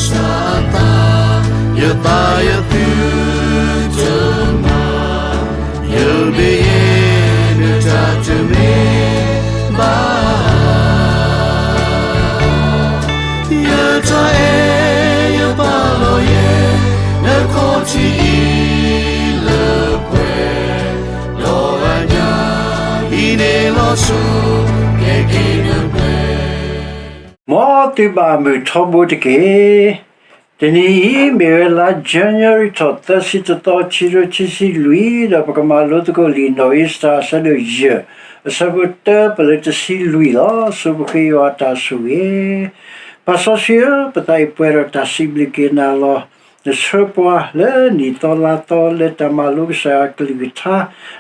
စၢ်အသး, ယသးယသုတမၤ, ယမ့ၢ်ယဲဒၣ်တၢ်တမ့ၢ်ဘၣ်, ယတၢ်အဲၣ်ယပာ်လီၤယဲ, နခီၣ်ထံးအံၤလၢပှဲၤ, ဒီးအညၣ်အံၤန့ၣ်လီၤစိၤ, ကဲက့ၤနပှဲၤ မ်သုဘၣ်မုာ်ထီဘိတက့ၢ်. တနံၤအံၤ မ့ၢ်ဝဲလါ January ထီၣ်သၢဆံတသီ ခံကထိခံဆံလွံၢ် ဒီးပကမၤလိသကိးလံာ်နီၣ်အ့စတၢၤ အဆၢဒိၣ်ယဲၢ် အဆၢဖိတၢပလၢတဆံလွံၢ်လီၤ. ဆိပဃ့ယွၤအတၢ်ဆိၣ်ဂ့ၤ ပၢ်စီဆှံဧၢ, ပသးအံၤပှဲၤဒီးတၢ်စံးဘျုးက့ၤနၤလီၤ. နဆှၢပှၤလၢနံၣ်သီလါသီလၢတၢ်မၤလိကစၢ်ယွၤအကလုၢ်ကထါ,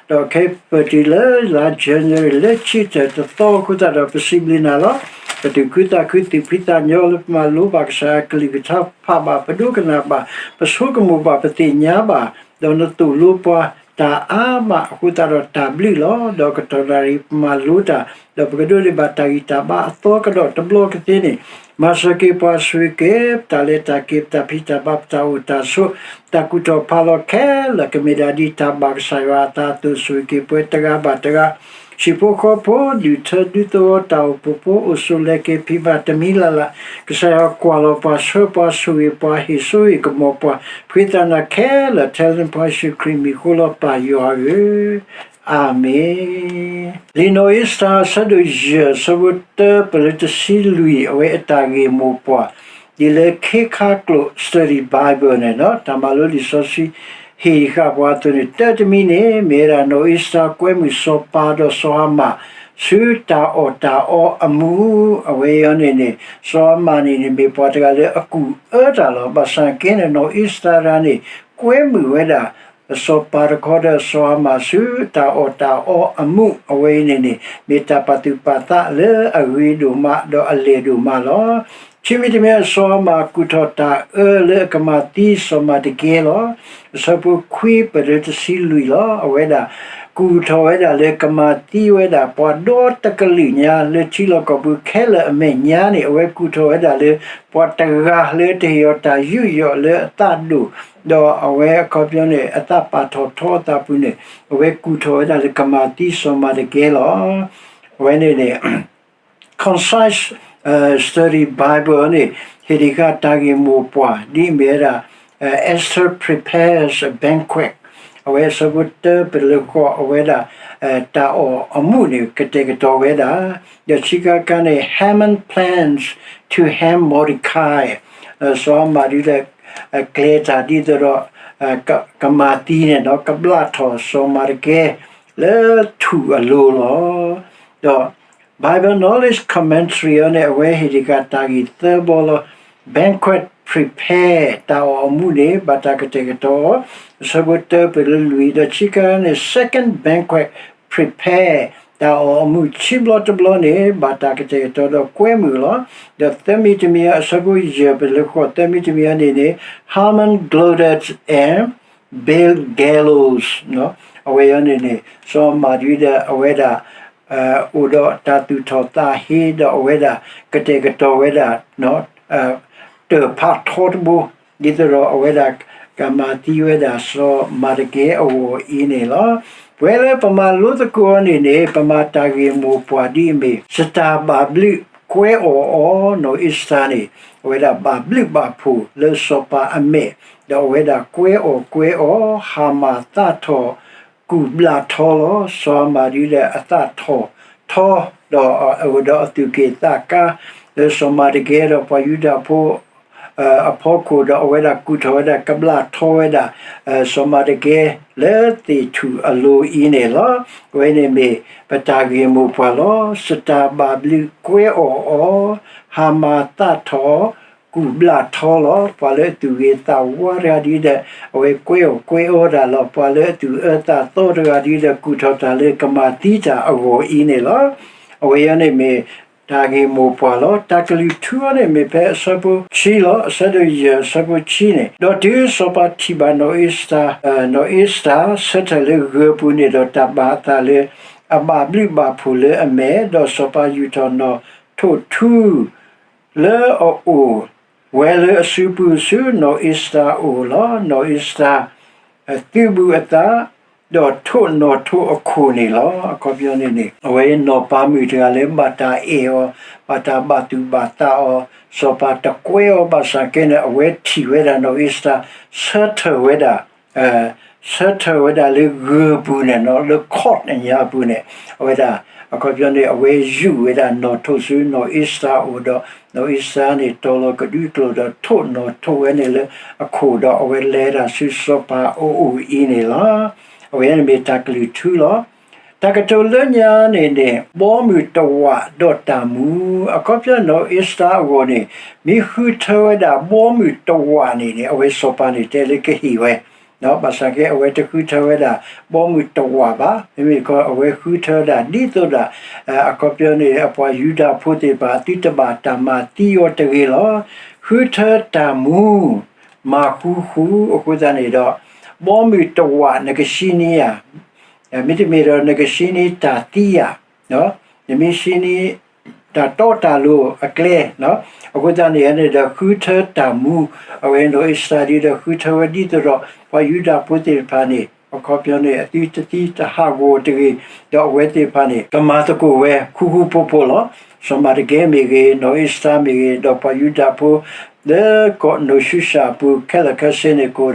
ဒီးခဲအံၤပတုၤလၢလါ January လၢခံကတၢၢ်တသီအဃိသတးဒီး ပစံးဘျုးနၤလီၤ. ပသူၣ်ခုသးခု သူၣ်ဖှံသးညီလၢပမၤလိဘၣ်ကစၢ်ယွၤအကလုၢ်ကထါ, ဖးဘၣ် ပဒိကနၣ်ဘၣ် ပဆိကမိၣ်ဘၣ် ပသ့ၣ်ညါဘၣ်, ဒီးနသိၣ်လိပှၤတၢ်အါမးအဃိသတးဒီးတၢ်ဘျုးလီၤ. ဒီးကတီၢ်နၣ်ရံၣ်ပမၤလိတၢ်, ဒီးပကဒိးန့ၢ်ဘၣ်တၢ်ဂံၢ်တၢ်ဘါအသီကဒီးတဘျီကသ့န့ၣ်, မၤစၢၤက့ၤပှၤဆိၣ်ဂ့ၤက့ၤ ပတၢ်လဲၤတၢ်က့ၤ ပတၢ်ဖံးတၢ်မၤ ပတၢ်အိၣ်တၢ်ဆိး, တၢ်ကူၣ်ထီၣ်ဖးလီၤခဲလၢာ် ကမ့ၢ်ဒၣ်ဒ်တၢ်ဘၣ်ကစၢ်ယွၤအသးအသိး ဆိၣ်ဂ့ၤက့ၤပှၤတဂၤဘၣ်တဂၤ, ဟံၣ်ဖိဃီဖိ ဒူၣ်ထၢဒူသဝီ တၢ်အိၣ်ဖှိၣ်ဖိ အိၣ်ဆိးလဲၤက့ၤဖံးမၤတမံၤလၢ်လၢ်, ကစၢ်ယွၤကွၢ်လီၤပှၤ ဆှၢပှၤ ဆိၣ်ဂ့ၤပှၤ ဟ့ၣ်စိဟ့ၣ်ကမီၤပှၤ, ပဃ့သးနၤခဲလၢာ် ထဲလၢနဖိယ့ၣ်ၡူးခရံာ်မံၤဃိလီၤ ပၢ်ယွၤဧၢ, အၤမ့ၣ်. လံာ်နီၣ်အ့စတၢၤ အဆၢဒိၣ်ယဲၢ် အဆၢဖိတၢပလၢတဆံလွံၢ် အဝဲအတၢ်ဂ့ၢ်မိၢ်ပှၢ်, ဒ်လၢခ့ခါကျိာ် Study Bible န့ၣ် တၢ်မၤလိလံာ်စီဆှံ ဟ့ၣ်ဃာ်ပှၤအသိးန့ၣ် တၢတမံၤန့ၣ် မ့ၢ်ဝဲဒၣ်နီၣ်အ့စတၢၤကွဲမုာ်စီၤပၤဒီးစီၤဟၤမၣ် ဆူတၢ်အီၣ်တၢ်အီအမူး, အဝဲအံၤန့ၣ်န့ၣ် စီၤဟၤမၣ်န့ၣ်န့ၣ် မ့ၢ်ပှၤတဂၤလၢအကူၣ်အၢတၢ်လီၤ. ဘၣ်ဆၣ်က့န့ၣ် နီၣ်အ့စတၢၤတဂၤန့ၣ် ကွဲမုာ်ဝဲဒၣ် စီၤပၤတခီဒီးစီၤဟၤမၣ်ဆူတၢ်အီၣ်တၢ်အီအမူး, အဝဲအံၤန့ၣ်န့ၣ် မ့ၢ်တၢ်ပာ်သူၣ်ပာ်သးလၢအဂ့ၤဒိၣ်မး ဒီးအလဲၢ်ဒိၣ်မးလီၤ. ခံမံၤတမံၤ စီၤဟၤမၣ်ကူၣ်ထီၣ်တၢ်အၢလၢအကမၤသံစီၤမၤဒကဲလီၤ. အဆၢဖိခွံပတုၤတဆံလွံၢ်လီၤ. အဝဲဒၣ် ကူၣ်ထီၣ်ဝဲဒၣ်လၢကမၤသံဝဲဒၣ် ပှၤဒီတကလုာ်ညါလၢထံလီၢ်ကီၢ်ပူၤခဲလၢာ်အမဲာ်ညါန့ၣ် အဝဲကူၣ်ထီၣ်ဝဲဒၣ်လၢ ပှၤတဂၤလၢတဟ့ၣ်အီၤတၢ်ယူးယီၣ်လၢအသးဒိၣ်, ဒီးအဝဲအခီပညီန့ၣ် အသးပာ်ထီၣ်ထီအသးပူၤန့ၣ် အဝဲကူၣ်ထီၣ်ဝဲဒၣ်လၢကမၤသံစီၤမၤဒကဲလီၤ. အဝဲန့ၣ်န့ၣ် Concise Study Bible န့ၣ် ဟ့ၣ်တ့ၢ်ဃာ်တၢ်ဂ့ၢ်မိၢ်ပှၢ် ဒ်အမ့ၢ်ဝဲဒၣ် Esther prepares a banquet, အဝဲအဆၢဖိတၢပတုၤလၢဃိး အဝဲဒၣ် တၢ်အီၣ်အမူးန့ၣ် ကတဲာ်ကတီၤဝဲဒၣ်, ဒီးခံခါတခါန့ၣ် Haman plans to hang Mordecai, စီၤဟၤမၣ်ဒ်လဲၣ် ကျဲၤတၢ်ဒ်သိးဒီး ကမၤသံန့ၣ်ဒီး ကဘျးထီၣ်စီၤမၤဒကဲ လၢထူၣ်အလိၤလီၤ. ဒီး Bible Knowledge Commentary အံၤန့ၣ် အဝဲဟ့ၣ်တ့ၢ်ဃာ်တၢ်ဂ့ၢ်သၢဘီလီၤ. Banquet prepare, တၢ်အီၣ်အမူးန့ၣ် ဘၣ်တၢ်ကတဲာ်ကတီၤ, အဆၢဖိတၢပတုၤလၢလွံၢ်, ဒီးခံခါန့ၣ် second banquet prepare, တၢ်အီၣ်အမူးခံဘျီတဘျီန့ၣ် ဘၣ်တၢ်ကတဲာ်ကတီၤဒီးကွဲမုာ်လီၤ. ဒီးသၢမံၤတမံၤ အဆၢဖိယဲၢ်ပတုၤလၢဃိး သၢမံၤတမံၤအံၤန့ၣ်န့ၣ် Haman gloated and built gallows, အဝဲအံၤန့ၣ်န့ၣ် စီၤဟၤမၣ်ဒ်ဒီးအဝဲဒၣ် အိၣ်ဒီးတၢ်သူၣ်ထီၣ်သးဟ့ ဒီးအဝဲဒၣ်ကတဲာ်ကတီၤဝဲဒၣ် တၢၢ်ဖးထီတဘိ ဒ်သိးဒီးအဝဲဒၣ် ကမၤသံဝဲဒၣ်စီၤမၤဒကဲအဂီၢ်အံၤန့ၣ်လီၤ. ပဝဲလၢပမၤလိသကိးအီၤန့ၣ်န့ၣ် ပမၤတၢ်ဂ့ၢ်မိၢ်ပှၢ်ဒ်အမ့ၢ် စတၢ်ဘၣ်ဘျုးကွဲအီၣ်အီၤ နီၢ်အ့စတၢၤန့ၣ် အဝဲဒၣ်ဘၣ်ဘျုးဘၣ်ဖှိၣ်လၢစီၤပၤအမဲာ်, ဒီးအဝဲဒၣ်ကွဲအီၣ်ကွဲအီၤ ဟၤမၣ်သးထီၣ် ကူၣ်ဘျးထီလီၤ. စီၤဟၤမၣ်ဒ်ဒီးအသးထီၣ်ထီ ဒီးအအိၣ်ဒီးအသူၣ်က့ၣ်သးကါ လၢစီၤမၤဒကဲဒီးပှၤယူဒၤဖိ အဖီခိၣ်ဒီးအဝဲဒၣ်ကူၣ်ထီၣ်ဝဲဒၣ်ကဘျးထီဝဲဒၣ် စီၤမၤဒကဲ လၢသ့ၣ်ထူၣ်အလိၤအံၤန့ၣ်လီၤ. အဝဲန့ၣ်မ့ၢ်ပတၢ်ဂ့ၢ်မိၢ်ပှၢ်လီၤ. စတၢ်ဘၣ်ဘျုးကွဲအီၣ်အီၤ ဟၤမၣ်သးထီၣ် ကူၣ်ဘျးထီလီၤ. ပှၤလၢအသူၣ်ဂ့ၤသးဝါတဂၤဒ်ဒီး အဝဲကွဲအီၣ်ကွဲအီတၢ်လီၤ. ပှၤလၢအသူၣ်အၢသးသီတဂၤဒ်ဒီး ကူၣ်ထီၣ်တၢ်လၢကမၤသံတၢ်အဂီၢ်အံၤန့ၣ်လီၤ. အဝဲအံၤန့ၣ်မ့ၢ်တၢ်ဂ့ၢ်မိၢ်ပှၢ်လီၤ. တၢ်ကလုၢ်ထူအီၤန့ၣ်မ့ၢ်ဖဲအဆၢဖိခံလီၤ. အဆၢဒိၣ်ယဲၢ်အဆၢဖိခံန့ၣ်, ဒီးတုၤစီၤပၤထံၣ်ဘၣ်နီၢ်အ့စတၢၤ, နီၢ်အ့စတၢၤ ဆၢထၢၣ်လၢဂၢၤပူၤန့ၣ်ဒီး တၢ်ဘၣ်အသးလၢအဘၣ်ဘျုးဘၣ်ဖှိၣ်လၢအမဲာ်, ဒီးစီၤပၤယူာ်ထီၣ်နီၣ်ထိၣ်ထူ လၢအအိၣ် ဝဲလၢအစုပူၤဆူနီၢ်အ့စတၢၤအအိၣ်လီၤ. နီၢ်အ့စတၢၤ သုးဘူးအသး, ဒီးထိးနီၢ်ထိးအခိၣ်န့ၣ်လီၤ. အခီပညီန့ၣ်န့ၣ် အဝဲနီၢ်ပၤမုၣ်တဂၤလၢဘၣ်တၢ်အဲၣ်အီၤ, ဘၣ်တၢ်ဘၣ်သူၣ်ဘၣ်သးအီၤ, စီၤပၤတကွဲအီၤဘၣ်ဆၣ်ကဲန့ၣ် အဝဲထံၣ်ဝဲဒၣ်နီၢ်အ့စတၢၤ ဆၢထၢၣ်ဝဲဒၣ် ဆၢထၢၣ်ဝဲဒၣ်လၢဂၢၢ်ပူၤန့ၣ်နီၤ, လၢ court အညါပူၤန့ၣ် အဝဲဒၣ် အခီပညီန့ၣ် အဝဲယူာ်ဝဲဒၣ်နီၣ်ထိးဆူနီၢ်အ့စတၢၤအအိၣ်ဒီး နီၢ်အ့စတၢၤန့ၣ် တီၤလီၤကဒွံကျိာ်ဒီးထိးနီၣ်ထိးဝဲန့ၣ်လၢအခိၣ်ဒီး အဝဲလဲၤဒၣ်ဆူစီၤပၤအအိၣ်အံၤန့ၣ်လီၤ. အဝဲန့ၣ်မ့ၢ်တၢ်ကလုၢ်ထူလီၤ. တၢ်ကတိၤလၢညါန့ၣ်န့ၣ် ဘီမုၢ်တဝးဒီးတၢ်မူ, အခီပညီနီၢ်အ့စတၢၤအဂီၢ်န့ၣ် မ့ၢ်ဃုထၢဝဲဒၣ်ဘီမုၢ်တဝးန့ၣ်န့ၣ် အဝဲစီၤပၤန့ၣ်တဲလၢကဟ့ၣ်ဝဲ ဘၣ်ဆၣ်ကဲအဝဲတဃုထၢဝဲဒၣ် ဘီမုၢ်တဝးဘၣ်. မ့မ့ၢ်ခီ အဝဲဃုထၢဒၣ်ဒ်သိးဒၣ် အခီပညီန့ၣ် အပှၤယူဒၤဖိသ့ၣ်တဖၣ် သုတဘၣ်တၢ်မၤသံအီၤတဂ့ၤလီၤ. ဃုထၢတၢ်မူ မၤဃူဃူအဃိသတးန့ၣ်ဒီး ဘီမုၢ်တဝးနကဆှံန့ၢ်ဧါ, မ့တမ့ၢ်ဒီးနကဆှံန့ၢ်တၢ်သံဧါ, နမ့ၢ်ဆှံန့ၢ် တၢ်တီတၢ်လိၤအကျဲ, အဃိသတးန့ၣ်န့ၣ်ဒီး ဃုထၢတၢ်မူ, အဝဲနီၢ်အ့စတၢၤဒ်ဒီး ဃုထၢဝဲဒ်သိးဒီး ပှၤယူဒၤဖိသ့ၣ်တဖၣ်န့ၣ် အခီပညီန့ၣ် အသုတသံတဟးဂီၤတဂ့ၤ, ဒီးအဝဲသ့ၣ်တဖၣ်န့ၣ် ကမၤသကိးဝဲဃူဃူဖိးဖိးလီၤ. စီၤမၤဒကဲမ့ၢ်ဂ့ၤ, နီၢ်အ့စတၢၤမ့ၢ်ဂ့ၤ, ဒီးပှၤယူဒၤဖိ လၢကီၢ်နိၣ်ရှူရှၢၣ်အပူၤ ခဲလၢာ်ခဲဆ့န့ၣ် ကအိၣ်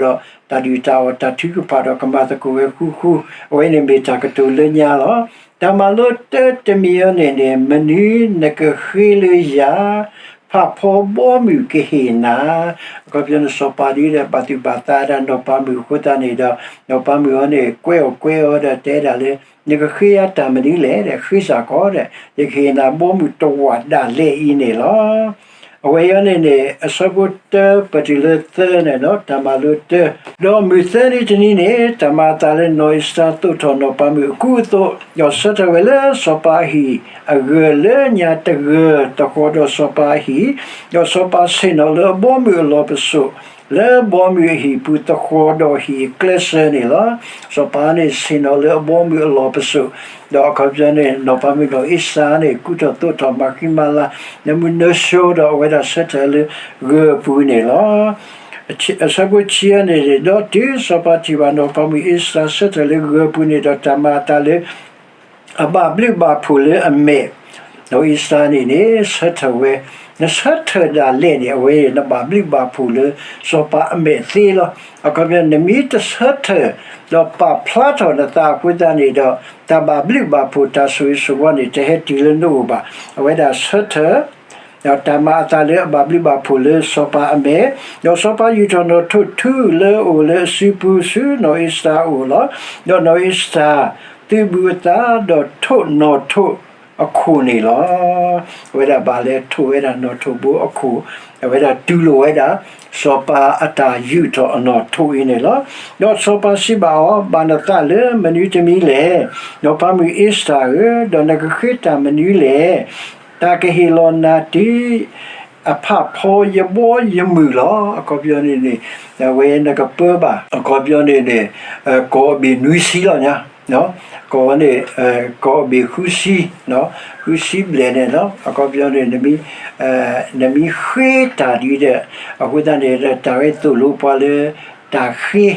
ဒီးတၢ်ဒုၣ်တၢ်အီၣ်တၢ်ထုကဖၣ်ဒီး ကမၤသကိးဝဲဃူဃူ, အဝဲန့ၣ်မ့ၢ်တၢ်ကတိၤလၢညါလီၤ. တၢ်မၤလိတၢတမံၤအံၤန့ၣ်န့ၣ် မနုၤနကဃ့လၢယၤ ဖးဖီဘီမုၢ်ကဟ့ၣ်နၤ, အခီပညီန့ၣ် စီၤပၤဒ်ဒီး ဘၣ်သူၣ်ဘၣ်သးဒၣ်နီၢ်ပၤမုၣ်အဃိသတးန့ၣ်ဒီး နီၢ်ပၤမုၣ်အံၤန့ၣ် ကွဲးအီၣ်ကွဲးအီၤဒီးတဲဒၣ်လၢ နကဃ့ယၤတၢ်မနုၤလဲၣ်ဒီး ဃ့စ့ၢ်ကီးဒီး ယကဟ့ၣ်နၤဘီမုၢ်တဝးဒၣ်လဲာ်အံၤန့ၣ်လီၤ. အဝဲအံၤန့ၣ်န့ၣ် အဆၢဖိတၢပတုၤလၢသၢန့ၣ်ဒီး တၢ်မၤလိတၢ, ဒီးမုၢ်သၢနံၤတနံၤန့ၣ် တၢ်မၤအသးလၢနီၢ်အ့စတၢၤသိးထီၣ်နီၢ်ပၤမုၣ်အကူအသိး, ဒီးဆၢထၢၣ်ဝဲလၢစီၤပၤအဟံၣ်အဂၢၢ်လၢညါတဂၢၢ်သဃီၤဒီးစီၤပၤအဟံၣ်, ဒီးစီၤပၤဆ့ၣ်နီၤလၢအဘီမုၢ်အလီၢ်ပစိာ် လၢဘီမုၢ်အဟံၣ်ပူၤသဃီၤဒီးဟံၣ်အကျဲစၢၤန့ၣ်လီၤ. စီၤပၤန့ၣ်ဆ့ၣ်နီၤလၢအဘီမုၢ်အလီၢ်ပစိာ်, ဒီးအခီပညီန့ၣ် နီၢ်ပၤမုၣ်နီၢ်အ့စတၢၤန့ၣ် ကူထီၣ်သိးထီၣ်မၤဃံမၤလၤ နၢမူနၢဆှီဒီး အဝဲဒၣ်ဆၢထၢၣ်လၢဂၢၢ်ပူၤန့ၣ်လီၤ. အဆၢဖိဆံန့ၣ်န့ၣ် ဒီးတုၤစီၤပၤထံၣ်ဘၣ်နီၢ်ပၤမုၣ်အ့စတၢၤဆၢထၢၣ်လၢဂၢၢ်ပူၤန့ၣ်ဒီး တၢ်မၤအသးလၢ အဘၣ်ဘျုးဘၣ်ဖှိၣ်လၢအမဲာ်, နီၢ်အ့စတၢၤန့ၣ်န့ၣ် ဆၢထၢၣ်ဝဲ, နဆၢထၢၣ်ဒၣ်လဲာ်န့ၣ် အဝဲနဘၣ်ဘျုးဘၣ်ဖှိၣ်လၢစီၤပၤအမဲာ်သ့လီၤ. အခီပညီ နမ့ၢ်တဆၢထၢၣ် ဒီးပာ်ဖျါထီၣ်နသးအဃိသတးန့ၣ်ဒီး တၢ်ဘၣ်ဘျုးဘၣ်ဖှိၣ်တၢ်ဆိၣ်ဂ့ၤဆိၣ်ဝါန့ၣ် တဟဲတုၤလၢနအိၣ်ဘၣ်. အဝဲဒၣ်ဆၢထၢၣ် ဒီးတၢ်မၤအသးလၢအဘၣ်ဘျုးဘၣ်ဖှိၣ်လၢစီၤပၤအမဲာ်, ဒီးစီၤပၤယူာ်ထီၣ်နီၣ်ထိးထူလၢအအိၣ်လၢအစုပူၤဆူနီၢ်အ့စတၢၤအအိၣ်လီၤ. ဒီးနီၢ်အ့စတၢၤ သုးဘူးအသး ဒီးထိးနီၣ်ထိးအခိၣ်န့ၣ်လီၤ. အဝဲဒၣ်ဘၣ်လဲၤထိးဝဲဒၣ်နီၣ်ထိးဘိအခိၣ်, အဝဲဒၣ်တူၢ်လိာ်ဝဲဒၣ် စီၤပၤအတၢ်ယူာ်ထီၣ်အနီၣ်ထိးအံၤန့ၣ်လီၤ. ဒီးစီၤပၤစံးဘၣ်အီၤ, ဘၣ်နသးလၢမနုၤတမံၤလဲၣ်, နီၢ်ပၤမုၣ်အ့စတၢၤဧၢ, ဒီးနကဃ့တၢ်မနုၤလဲၣ်. တၢ်ကဟ့ၣ်လီၤနၤတုၤ အဖးဖီယဘီယမုၢ်လီၤ. အခီပညီန့ၣ်န့ၣ် အဝဲနကပၢဘၣ် အခီပညီန့ၣ်န့ၣ် ကီၢ်အဘ့ၣ်နွံဆံလီၤညါ, ကီၢ်န့ၣ် ကီၢ်အဘ့ၣ်ဃုဆံ, ဃုဆံဘျဲၣ်န့ၣ်လီၤ. အခီပညီန့ၣ် နမ့ၢ်ဃ့တၢ်ဒ်ဒီး အဃိသတးန့ၣ် တၢ်ဝဲသိၣ်လိပှၤလၢ တၢ်ဃ့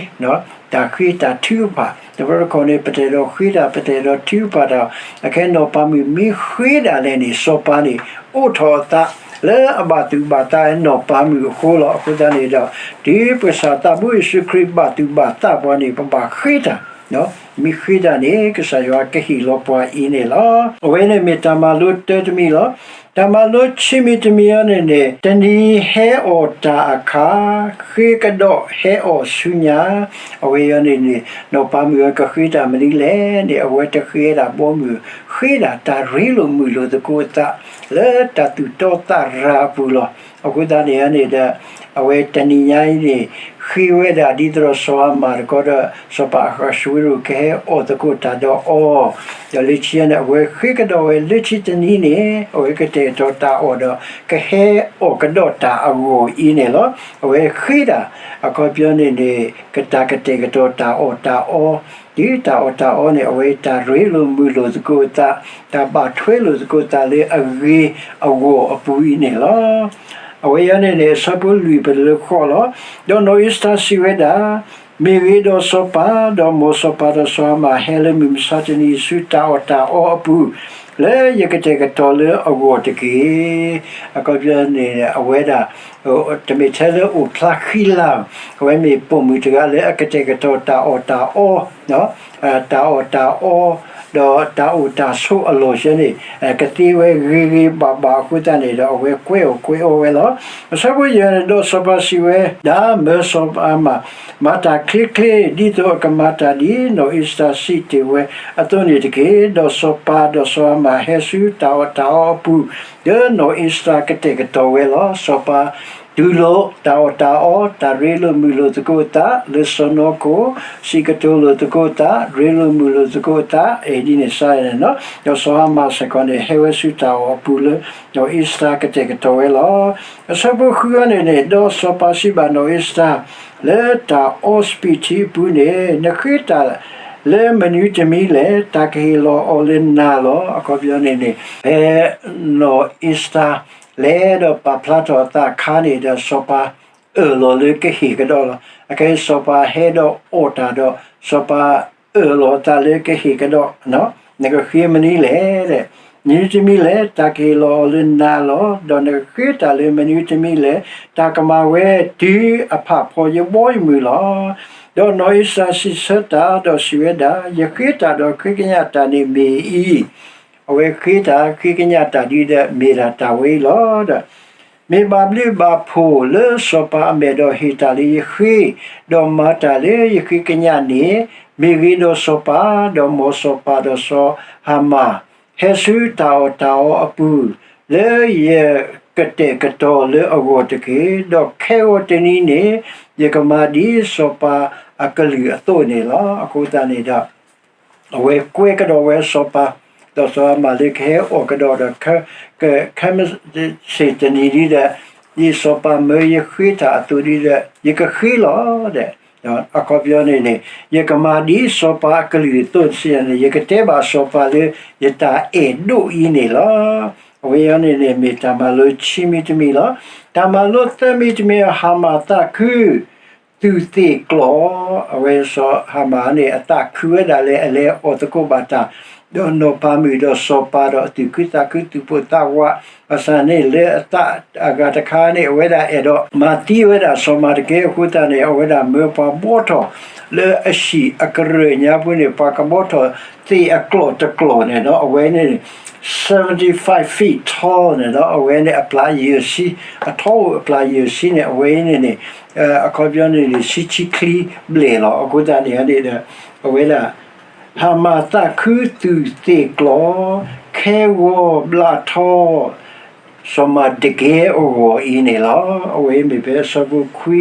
တၢ်ဃ့တၢ်ထုကဖၣ်, တဘျီတခီၣ်န့ၣ် ပတအဲၣ်ဒိးဃ့တၢ် ပတအဲၣ်ဒိးထုကဖၣ်တၢ်, အခဲနီၢ်ပၤမုၣ်မ့ၢ်ဃ့ဒၣ်လဲာ်န့ၣ် စီၤပၤန့ၣ် အိးထီၣ်အသး လၢအဘၣ်သူၣ်ဘၣ်သးနီၢ်ပၤမုၣ်အဃိလီၤ. အဃိသတးန့ၣ်ဒီး တုၤပကစၢ်သးဘိယ့ၣ်ၡူးခရံာ်ဘၣ်သူၣ်ဘၣ်သးပှၤန့ၣ် ပဘၣ်ဃ့တၢ်, မ့ၢ်ဃ့တၢ်န့ၣ် ကစၢ်ယွၤကဟ့ၣ်လီၤပှၤအံၤန့ၣ်လီၤ. အဝဲန့ၣ်မ့ၢ်တၢ်မၤလိတၢတမံၤလီၤ. တၢ်မၤလိခံမံၤတမံၤအံၤန့ၣ်န့ၣ် တနံၤဟဲအီၣ်တၢ်အခါ ဃ့ကဒီးဟဲအီၣ်ဆူညါ, အဝဲအံၤန့ၣ်န့ၣ် နီၢ်ပၤမုၣ်အံၤကဃ့တၢ်မနုၤလဲၣ်န့ၣ် အဝဲတဃ့ဒၣ်ဘီမုၢ်, ဃ့ဒၣ်တၢ်ရ့လိာ်မုာ်လိာ်သကိးအသး လၢတၢ်သူၣ်တီသးရၤအပူၤလီၤ. အဃိသတးန့ၣ်န့ၣ်ဒီး အဝဲတနံၤညါအံၤန့ၣ် ဃ့ဝဲဒၣ်ဒ်သိးဒီးစီၤဟၤမၣ်တခီဒီး စီၤပၤအဃးၡူဝ့ရိၣ်ကဟဲအီၣ်သကိးတၢ်ဒီးအီၤ, ဒီးလၢခံန့ၣ် အဝဲဃ့ကဒီးဝဲလၢခံတနံၤန့ၣ် အဝဲကတဲာ်ကတီၤတၢ်အီၣ်ဒီး ကဟဲအီၣ်ကဒီးတၢ်အဂီၢ်အံၤန့ၣ်လီၤ. အဝဲဃ့ဒၣ် အခီပညီန့ၣ်န့ၣ် ကတၢ်ကတဲာ်ကတီၤတၢ်အီၣ်တၢ်အီ, တုၤတၢ်အီၣ်တၢ်အီန့ၣ် အဝဲတၢ်ရ့လိာ်မုာ်လိာ်သကိးအသး, တၢ်ဘၣ်ထွဲလိာ်သကိးသးလၢအဂ့ၤအဂီၢ်အပူၤအံၤန့ၣ်လီၤ. အဝဲအံၤန့ၣ်န့ၣ် အဆၢဖိလွံၢ်ပတုၤလၢဃိးလီၤ. ဒီးနီၢ်အ့ၤစတၢ်စံးဝဲဒၣ်, မ့ၢ်ဂ့ၤဒီးစီၤပၤ, ဒီးမ်စီၤပၤဒီးစီၤဟၤမၣ် ဟဲလၢမုၢ်မဆါတနံၤဆူတၢ်အီၣ်တၢ်အီအပူၤ, လၢယကတဲာ်ကတီၤလၢအဂီၢ်တက့ၢ်. အခီပညီန့ၣ် အဝဲဒၣ် တမ့ၢ်ထဲလၢအိၣ်ဖျါဃံလၤ, အဝဲမ့ၢ်ပိာ်မုၣ်တဂၤလၢအကတဲာ်ကတီၤတၢ်အီၣ်တၢ်အီ, တၢ်အီၣ်တၢ်အီ, ဒီးတၢ်အိၣ်တၢ်ဆိးအလီၢ်ဆၢန့ၣ် ကသ့ဝဲဂ့ၤဂ့ၤဘၣ်ဘၣ်အဃိသတးန့ၣ်ဒီး အဝဲကွဲအီၣ်ကွဲအီဝဲလီၤ. အဆၢဖိယဲၢ်န့ၣ် ဒီးစီၤပၤစံးဝဲဒၣ်, မၢစီၤပၤမး, မၤတၢ်ချ့ချ့ ဒ်သိးအကမၤတၢ်ဒ်နီၢ်အ့ၤစတၢ်စံးတ့ၢ်ဝဲအသိးန့ၣ်တက့ၢ်. ဒီးစီၤပၤဒီးစီၤဟၤမၣ်ဟဲဆူတၢ်အီၣ်တၢ်အီအပူၤ, ဒီးနီၢ်အ့ၤစတၢ်ကတဲာ်ကတီၤဝဲလီၤ. စီၤပၤ တူၢ်လိာ်တၢ်အီၣ်တၢ်အီ, တၢ်ရ့လိာ်မုာ်လိာ်သကိးအသး လၢစီၢ်နီၤခိၣ်, စံးကတိၤလိာ်သကိးအသး, ရ့လိာ်မုာ်လိာ်သကိးအသး, ဒ်န့ၣ်စ့ၢ်န့ၣ်, ဒီးစီၤဟၤမၣ်စ့ၢ်ကီးန့ၣ် ဟဲဝဲဆူတၢ်အီၣ်အပူၤလၢ နီၢ်အ့ၤစတၢ်ကတဲာ်ကတီၤဝဲလီၤ. အဆၢဖိဃုန့ၣ်န့ၣ်, ဒီးစီၤပၤစံးဘၣ်နီၢ်အ့ၤစတၢ်, လၢတၢ်အီစပံးထံအပူၤန့ၣ် နဃ့တၢ်လၢမနုၤတမံၤလဲၣ်. တၢ်ကဟ့ၣ်လီၤအီၤလၢနၤလီၤ. အခီပညီန့ၣ်န့ၣ် ဖဲနီၢ်အ့ၤစတၢ် လဲၤဒီးပာ်ဖျါထီၣ်အသးအခါန့ၣ်ဒီး စီၤပၤအၢၣ်လီၤလၢကဟ့ၣ်ကဒီးလီၤ. အခဲအံၤစီၤပၤဟဲဒီးအီၣ်တၢ်ဒီး စီၤပၤအၢၣ်လီၤအသးလၢကဟ့ၣ်ကဒီး, နကဃ့မနုၤလဲၣ်, မနုၤတမံၤလဲၣ်. တၢ်ကဟ့ၣ်လီၤအီၤလၢနၤလီၤ. ဒီးနကဃ့တၢ်လၢမနုၤတမံၤလဲၣ်. တၢ်ကမၤဝဲတုၤအဖးဖီယဘီယမုၢ်လီၤ. ဒီးနီၢ်အ့ၤစတၢ်စံးဆၢတၢ်ဒီးစံးဝဲဒၣ်, ယဃ့တၢ်ဒီးဃ့ကညးတၢ်န့ၣ်မ့ၢ်အံၤ, အဝဲဃ့တၢ်ဃ့ကညးတၢ်ဒ်ဒီး မ့ၢ်ဒၣ်တၢ်ဝဲအံၤလီၤ. ဒီး မ့ၢ်ဘၣ်ဘျုးဘၣ်ဖှိၣ်လၢစီၤပၤအမဲာ်ဒီးဟ့ၣ်တၢ်လၢယဃ့, ဒီးမၤတၢ်လၢယဃ့ကညးန့ၣ်, မ့ၢ်ဂ့ၤဒီးစီၤပၤ, ဒီးမ်စီၤပၤဒီးစီၤဟၤမၣ် ဟဲဆူတၢ်အီၣ်တၢ်အီအပူၤ, လၢယကတဲာ်ကတီၤလၢအဂီၢ်တက့ၢ်. ဒီးခဲဂီၤတနံၤန့ၣ် ယကမၤဒ်စီၤပၤအကလုၢ်အသိးန့ၣ်လီၤ. အဃိသတးန့ၣ်ဒီး အဝဲကွဲကဒီးဝဲစီၤပၤ, ဒီးစီၤဟၤမၣ်လၢကဟဲအီၣ်ကဒီးဒီး ခဲမုၢ်ဆ့ၣ်တနံၤဒ်ဒီး, ဒ်စီၤပၤမၢယဃ့တၢ်အသိးဒ်ဒီး ယကဃ့လီၤဒီး, အခီပညီန့ၣ်န့ၣ် ယကမၤဒ်စီၤပၤအကလုၢ်အသိးစံးန့ၣ် ယကတဲဘၣ်စီၤပၤလၢယတၢ်အဲၣ်ဒိၣ်အံၤန့ၣ်လီၤ. အဝဲအံၤန့ၣ်န့ၣ် မ့ၢ်တၢ်မၤလိခံမံၤတမံၤလီၤ. တၢ်မၤလိသၢမံၤတမံၤ ဟၤမၣ်သးခု သူၣ်သ့ၣ်ကျီၢ်, အဝဲစီၤဟၤမၣ်န့ၣ် အသးခုဝဲဒၣ်လၢအလဲၤအီၣ်သကိးဘၣ်တၢ် ဒီးနီၢ်ပၤမုၣ်ဒီးစီၤပၤဒီးအသူၣ်ခုသးခုသူၣ်ပိၢ်သးဝး, ဘၣ်ဆၣ်န့ၣ်လၢအသးအဂၤတခါန့ၣ် အဝဲဒၣ်အဲၣ်ဒိးမၤသံဝဲဒၣ်စီၤမၤတကဲအဃိသတးန့ၣ် အဝဲဒၣ်မၢပှၤဘှီထီၣ်လၢအဟံၣ်အကရၢၢ်ညါပူၤန့ၣ် ပှၤကဘှီထီၣ်သ့ၣ်အကျီၢ်တကျီၢ်န့ၣ်ဒီး အဝဲန့ၣ် seventy five feet tall န့ၣ်ဒီး အဝဲန့ၣ်အပျၤယဲၢ်ဆံ, အထီအိၣ်အပျၤယဲၢ်ဆံန့ၣ် အဝဲအံၤန့ၣ်န့ၣ် အခီပညီန့ၣ်န့ၣ် ဆံဆံချံဘျဲၣ်လီၤ. အဃိသတးန့ၣ်န့ၣ်ဒီး အဝဲဒၣ် ဟၤမၣ်သးခုသူၣ်သ့ၣ်ကျီၢ် ခဲဂီၤဘျးထီ စီၤမၤဒကဲအဂီၢ်အံၤန့ၣ်လီၤ. အဝဲမ့ၢ်ဖဲအဆၢဖိခွံ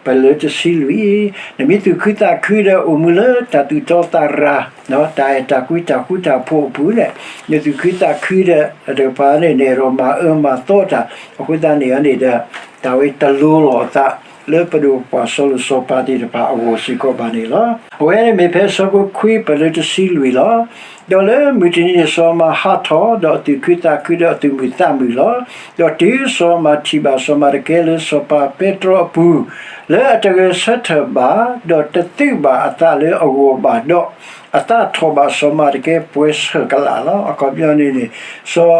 ပလၢတဆံလွံၢ်, နမ့ၢ်သူၣ်ခုသးခုဒီးအိၣ်မူလၢတၢ်သူၣ်တီသးရၤ, တၢ်အဲၣ်တၢ်ကွံတၢ်ဃူတၢ်ဖိးအပူၤန့ၣ်, နသူၣ်ခုသးခုဒီး တကပၤန့ၣ် နအဲၣ်ဒိးမၤအၢမၤသီတၢ်, အဃိသတးန့ၣ်န့ၣ်ဒီး တၢ်ဝဲတလိၤလီၤအသး လၢပဒိၣ်ပပှၢ်စီၤလိၤစီၤပၤသ့ၣ်တဖၣ်အဂီၢ်စ့ၢ်ကီးဘၣ်န့ၣ်လီၤ. အဝဲန့ၣ်မ့ၢ်ဖဲအဆၢဖိခွံ ပလၢတဆံလွံၢ်လီၤ. ဒီးလၢမုၢ်တနံၤန့ၣ် စီၤမၤဟးထီၣ်, ဒီးအသူၣ်ခုသးခုဒီးအသူၣ်မုာ်သးမုာ်လီၤ. ဒီးတုၤစီၤမၤထံၣ်ဘၣ်စီၤမၤတကဲလၢစီၤပၤပဲတြီအပူၤ, လၢအတဂဲၤဆၢထၢၣ်ဘၣ်, ဒီးတသုးဘၣ်အသးလၢအဂီၢ်ဘၣ်ဒီး, အသးထီၣ်ဘၣ်စီၤမၤတကဲပှဲၤဆၢၣ်ကလာ်လီၤ. အခီပညီန့ၣ်န့ၣ် စီၤ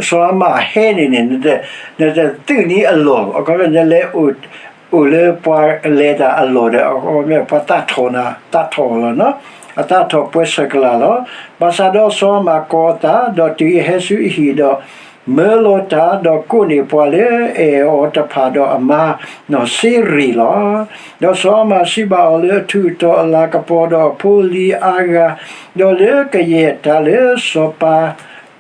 ဟၤမၣ်ဟဲန့ၣ်န့ၣ် နတသုးန့ၢ်အလီၢ်, အခီပညီနလဲၤအိၣ်လၢပှၤလဲၤတၢ်အလီၢ်ဒီး ပှၤသးထီၣ်နၤ, သးထီၣ်အီၤလီၤ. အသးထီၣ်ပှဲၤဆၢၣ်ကလာ်လီၤ. ဘၣ်ဆၣ်ဒီးစီၤဟၤမၣ်ကိးအသး, ဒီးတုၤအဟဲဆူအဟံၣ်ဒီး မၢလီၤတၢ်, ဒီးကိးန့ၢ်ပှၤလၢအအဲၣ်အီၤတဖၣ်ဒီးအမၤနီၢ်စ့ရ့ၣ်လီၤ. ဒီးစီၤဟၤမၣ်စံးဘၣ်အီၤလၢအထူးအတီၤအလၤကပီၤဒီးအဖိအလံၤအါဂၤ, ဒီးလၢကယဲၢ်တၢ်လၢစီၤပၤ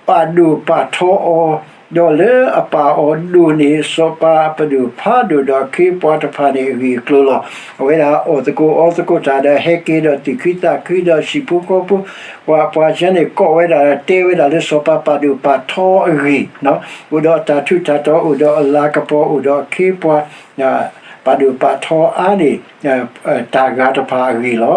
ပာ်ဒိၣ်ပာ်ထီအီၤ, ဒီးလၢအပာ်အီၤဒိၣ်န့ၢ်စီၤပၤအပဒိၣ်ဖးဒိၣ်ဒီးအခ့အပှၤတဖၣ်န့ၣ်အဂ့ၢ်အကျိၤလီၤ. အဝဲဒၣ်အီၣ်သကိးအီသကိးတၢ်ဒီးဟဲက့ၤဒီးသူၣ်ခုသးခုဒီးဟံၣ်ဖိဃီဖိ, ပှၤပှၤဆၢန့ၣ် ကိးဝဲဒၣ်တဲဝဲဒၣ်လၢစီၤပၤပာ်ဒိၣ်ပာ်ထီအဂ့ၢ်, အိၣ်ဒီးတၢ်ထူးတၢ်တီၤ အိၣ်ဒီးအလၤကပီၤ အိၣ်ဒီးအခ့အပှၤ ပာ်ဒိၣ်ပာ်ထီအါန့ၢ် တၢ်ဂၤတဖၣ်အဂ့ၢ်လီၤ.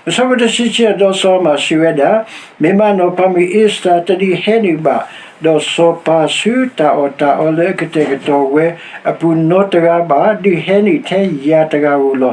အဆၢဖိတဆံခံ ဒီးစီၤဟၤမၣ်စံးဝဲဒၣ်, မ့ၢ်မးနီၢ်ပၤမုၣ်အ့ၤစတၢ်တဒုးဟဲနုာ်ဘၣ် ဒီးစီၤပၤဆူတၢ်အီၣ်တၢ်အီလၢအကတဲာ်ကတီၤဝဲအပူၤနီတဂၤဘၣ်, ဒုးဟဲနုာ်ထဲယၤတဂၤဧိၤလီၤ.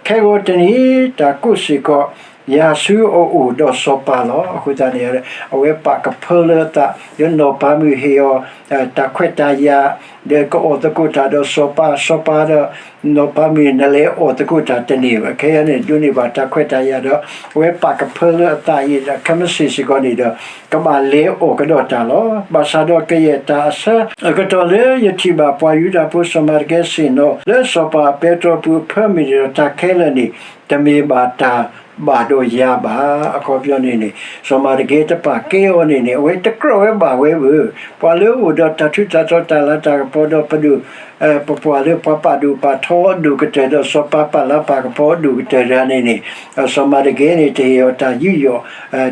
ခဲဂီၤတနံၤ တၢ်ကိးစ့ၢ်ကီး ယၤဆူအအိၣ်ဒီးစီၤပၤလီၤ. အဃိသတးန့ၣ် အဝဲပာ်ကဖၢလၢအသး ဒီးနီၢ်ပၤမုၣ်ဟ့ၣ်အီၤ တၢ်ခွဲးတၢ်ယာ် ဒီးကအီၣ်သကိးတၢ်ဒီးစီၤပၤ, စီၤပၤဒီး နီၢ်ပၤမုၣ် နလဲၤအီၣ်သကိးတၢ်တန့ၢ်ဘၣ်, ခဲအံၤန့ၣ် ဒိးန့ၢ်ဘၣ်တၢ်ခွဲးတၢ်ယာ်ဒီး အဝဲပာ်ကဖၢလၢအသးအံၤဒီး ခဲမုၢ်ဆ့ၣ်စ့ၢ်ကီးန့ၣ်ဒီး ကဘၣ်လဲၤအီၣ်ကဒီးတၢ်လီၤ. ဘၣ်ဆၣ်ဒီးကယဲၢ်တၢ်အဆၢကတီၢ်လၢယထံၣ်ဘၣ်ပှၤယူဒၤဖိစီၤမၤတကဲဆ့ၣ်နီၤ လၢစီၤပၤအပဲတြီပူၤအဖၢမုၢ်န့ၣ်ဒီး တၢ်ခဲလၢာ်န့ၣ် တမ့ၢ်ဘၣ်တၢ်ဘၣ်ဒီးယၤဘၣ်. အခီပညီန့ၣ်န့ၣ် စီၤမၤတကဲတပာ်ကဲအီၤန့ၣ်န့ၣ် အဝဲတကြၢးဝဲဘၣ်ဝဲဘၣ်. ပှၤလၢအအိၣ်ဒီးတၢ်ထူးတၢ်တီၤတၢ်လၤတၢ်ကပီၤဒီးပဒိၣ် ပပှၤလၢပှၤပာ်ဒိၣ်ပာ်ထီအဒိၣ်ကတၢၢ်ဒီးစီၤပၤပာ်လၤပာ်ကပီၤအဒိၣ်ကတၢၢ်တဂၤန့ၣ်န့ၣ် စီၤမၤတကဲန့ၣ် တဟ့ၣ်အီၤတၢ်ယူးယီၣ်,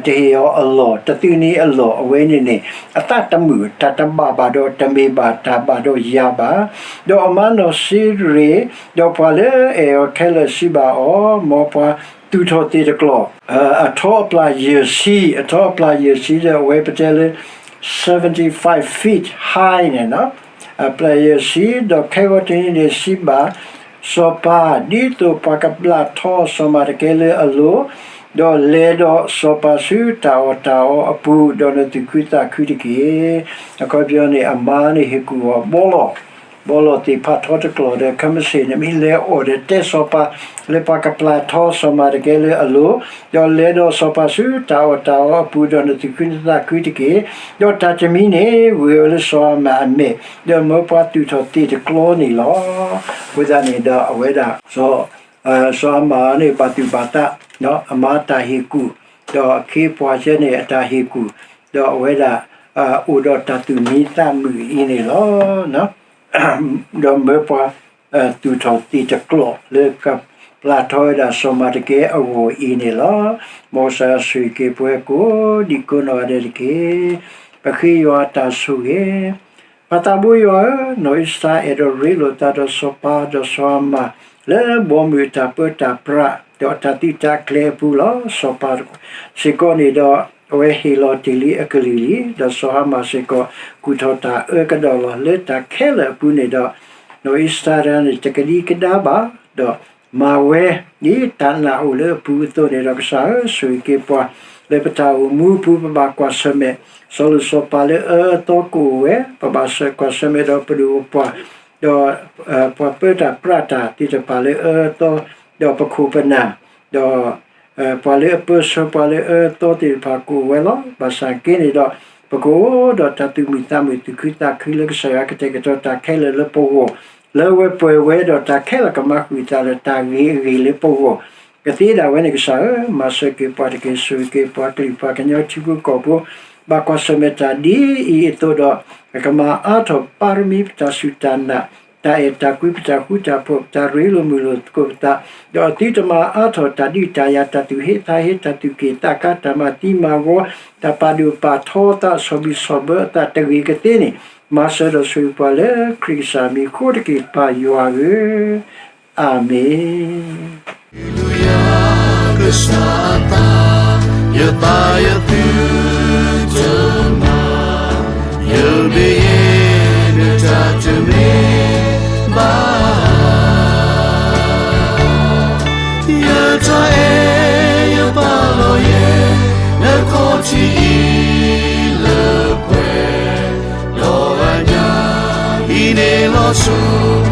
တဟ့ၣ်အီၤအလီၢ်, တသုးန့ၢ်အလီၢ်အဝဲန့ၣ်န့ၣ် အသးတမုာ် တၢ်တဘၣ်ဘၣ်ဒီးတမ့ၢ်ဘၣ်တၢ်ဘၣ်ဒီးယၤဘၣ်. ဒီးအမါနီၢ်စံရ့ၤ ဒီးပှၤလၢအအဲၣ်အီၤခဲလၢာ်စံးဘၣ်အီၤ, မ်ပှၤသူၣ်ထီၣ်သ့ၣ်တကျီၢ် အထီအပျၢ်ယဲၢ်ဆံ, အထီအပျၢ်ယဲၢ်ဆံဒီးအဝဲပတဲလၢ seventy-five feet high န့ၣ် အပျၢ်ယဲၢ်ဆံ, ဒီးခဲဂီၤတနံၤန့ၣ်စံးဘၣ်စီၤပၤ, ဒ်သိးပှၤကပျၢ်ထီစီၤမၤတကဲလၢအလိၤ, ဒီးလဲၤဒီးစီၤပၤဆူတၢ်အီၣ်တၢ်အီအပူၤ, ဒီးနသုးခုသးခုတက့ၢ်. အခီပညီန့ၣ် အမါန့ၣ်ဟ့ၣ်ကူၣ်အီၤဘီလီၢ်, ဘီလီၢ်သ့ၣ်ဖးထီတကျီၢ်ဒီး ခဲမုၢ်ဆ့ၣ်န့ၣ် မ့ၢ်လဲၤအီၣ်ဒီးတဲစီၤပၤ လၢပှၤကပျၢ်ထီစီၤမၤတကဲလၢအလိၤ, ဒီးလဲၤဒီးစီၤပၤဆူတၢ်အီၣ်တၢ်အီအပူၤ, ဒီးနသုးခုနသးခုတက့ၢ်. ဒီးတၢ်တမံၤန့ၣ် ဂ့ၤဝဲလၢစီၤအၤမၣ်အမဲာ်, ဒီးမၢပှၤသူၣ်ထီၣ်သ့ၣ်တကျီၢ်န့ၣ်လီၤ. အဃိသတးန့ၣ်ဒီးအဝဲဒၣ် စီၤအၤမၣ်န့ၣ် ဘၣ်သူၣ်ဘၣ်သး အမါတၢ်ဟ့ၣ်ကူၣ်, ဒီးအခ့အပှၤဆၢန့ၣ်အတၢ်ဟ့ၣ်ကူၣ်, ဒီးအဝဲဒၣ် အိၣ်ဒီးတၢ်သူၣ်မံသးမုာ်အံၤန့ၣ်လီၤ. ဒီးမၢပှၤသူၣ်ထီၣ်သ့ၣ်တကျီၢ် လၢကပျၢ်ထီဝဲဒၣ်စီၤမၤတကဲအဂီၢ်အံၤန့ၣ်လီၤ. မ်ကစၢ်ယွၤဆိၣ်ဂ့ၤက့ၤပှၤကိးဒံကိးနီၢ်ဂၤဒဲးတက့ၢ်. ပဃ့ယွၤအတၢ်ဆိၣ်ဂ့ၤ, ပှၤသးဘိယွၤဧၢ, နီၢ်အ့ၤစတၢ်အဲၣ်ဒိးရ့လိာ်သးဒီးစီၤပၤ, ဒီးစီၤအၤမၣ် လၢဘီမုၢ်အတၢ်ပၢတၢ်ပြး ဒီးအတၢ်သုးတၢ်ကျဲၤအပူၤလီၤ. စီၤပၤစ့ၢ်ကီးန့ၣ်ဒီး အဝဲဟ့ၣ်လီၤတ့ၢ်လံအကလုၢ်လံ, ဒီးစီၤအၤမၣ်စ့ၢ်ကီး ကူၣ်ထီၣ်တၢ်အၢကဒီးလီၤ. လၢတၢ်ခဲလၢာ်အပူၤန့ၣ်ဒီး နီၢ်အ့ၤစတၢ်တဂၤန့ၣ် တကဒံကဒါဘၣ်, ဒီးမၤဝဲ ဒ်တၢ်နာ်အိၣ်လၢအပူၤအသိးန့ၣ်ဒီး ကစၢ်ဧၢ, ဆိၣ်ဂ့ၤက့ၤပှၤ လၢပတၢ်အိၣ်မူအပူၤ ပဘၣ်ကွၢ်ဆၢၣ်မဲာ် စီၤလိၤစီၤပၤလၢအအၢအသီကအိၣ်ဝဲ, ပဘၣ်ကွၢ်ဆၢၣ်မဲာ်ဒီးပဒိၣ်ပပှၢ်, ဒီးပှၤပၢတၢ်ပြးတၢ်သ့ၣ်တဖၣ်လၢအအၢအသီ, ဒီးပခိၣ်ပနၢ်, ဒီး ပှၤလၢအပၢဆှၢပှၤလၢအအၢအသီသ့ၣ်တဖၣ်ကအိၣ်ဝဲလီၤ. ဘၣ်ဆၣ်က့န့ၣ်ဒီး ပကအိၣ်ဒီးတၢ်သူၣ်မုာ်သးမုာ် သူၣ်ခုသးခုလၢကစၢ်ယွၤကတဲာ်ကတီၤတၢ်ခဲလၢာ်လၢပဂီၢ်, လၢအဝဲပှဲၤဝဲဒီးတၢ်ခဲလၢာ်ကမၤဃုာ်သးလၢတၢ်ဂ့ၤအဂ့ၢ်လၢပဂီၢ်, ကသ့ဒၣ်ဝဲန့ၣ် ကစၢ်ဧၢ, မၤစၢၤက့ၤပှၤတက့ၢ်. ဆိၣ်ဂ့ၤက့ၤပှၤကလုာ်ပှၤကညီထံဖိကီၢ်ဖိ ဘၣ်ကွၢ်ဆၢၣ်မဲာ်တၢ်ဒ်အံၤအသိးဒီး ပကမၤအါထီၣ်ပၢၤရမံၤ ပတၢ်စူၢ်တၢ်နာ် တၢ်အဲၣ်တၢ်ကွံ ပတၢ်ဃူတၢ်ဖိး ပတၢ်ရ့လိာ်မုာ်လိာ်သကိးပသး, ဒီးအသုတမၤအါထီၣ်တၢ်ဒုးတၢ်ယၤ တၢ်သူၣ်ဟ့သးဟ့ တၢ်သူၣ်က့ၣ်သးကါ တၢ်မၤသံမၤဝီ တၢ်ပာ်ဒိၣ်ပာ်ထီအသး ဆီၣ်ဘံၣ်ဆီၣ်ဘၢအသးတဂ့ၤကသ့န့ၣ် မၤစၢၤဒီးဆိၣ်ဂ့ၤပှၤလၢခရံာ်ကစၢ်မံၤဃိတက့ၢ် ပၢ်ယွၤဧၢ, အၤမ့ၣ်. ကစၢ်အသး ယသးယသုတမၤ ယမ့ၢ်ယဲ နတၢ်တမ့ၢ်ဘၣ်. ယတၢ်အဲၣ်ယပာ်လီၤယဲ နခီၣ်ထံးအံၤလၢပှဲၤဒီးအညၣ် အံၤန့ၣ်လီၤဆိ